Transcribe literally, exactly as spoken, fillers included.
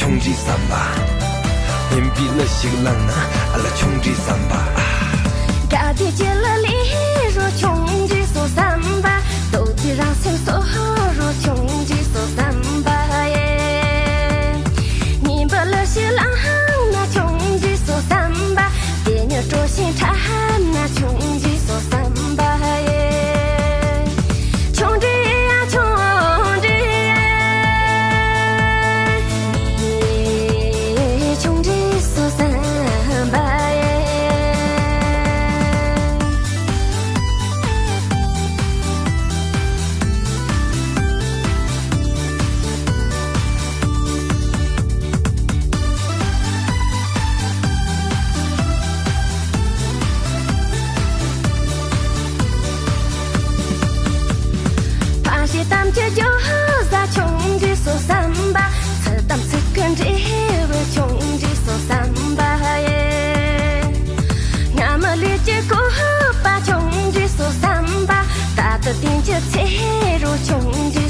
ཆུང་འདྲིས་བསམ་པ། སྙན་པའི་གླུ་ཞིག་བླངས་ན་ཨ་ལ་ཆུང་འདྲིས་བསམ་པ། དགའ་བདེ་སྐྱིད་ལ་ལེན་རོགས་ཆུང་འདྲིས་སོ་བསམ་པ། རྡོ་རྗེ་རང་སེམས་གསོ་རོགས་ཆུང་འདྲིས་སོ་བསམ་པ་ཡེ། སྙན་པའི་གླུ་ཞིག་བླངས་ན་ཆུང་འདྲིས་སོ་བསམ་པ། དེ་ཉིད་སྤྲོ་ཞིང་འཁྲབ་ན་ཆུང་འདྲིས་སོ་བསམ་པ་ཡེ། ཆུང་འདྲིས་ཡ་ཆུང་འདྲིས་ཡ། ཆུང་འདྲིས་སོ་བསམ་པ་ཡེ། ཕ་ཞེས་གཏམ་གྱི་རྒྱུ་ཟ་ཆུང་འདྲིས་སོ་བསམ་པ། ཚིག་དམ་ཚིག་གི་འབྲས་བུ་ཆུང་འདྲིས་སོ་བསམ་པ་ཡེ། སྔ་མ་ལས་ཀྱི་བཀོད་པ་ཆུང་འདྲིས་སོ་བསམ་པ། ད་ལྟ་བསྟན་གྱི་ཚེ་རོ་ཆུང་འདྲིས་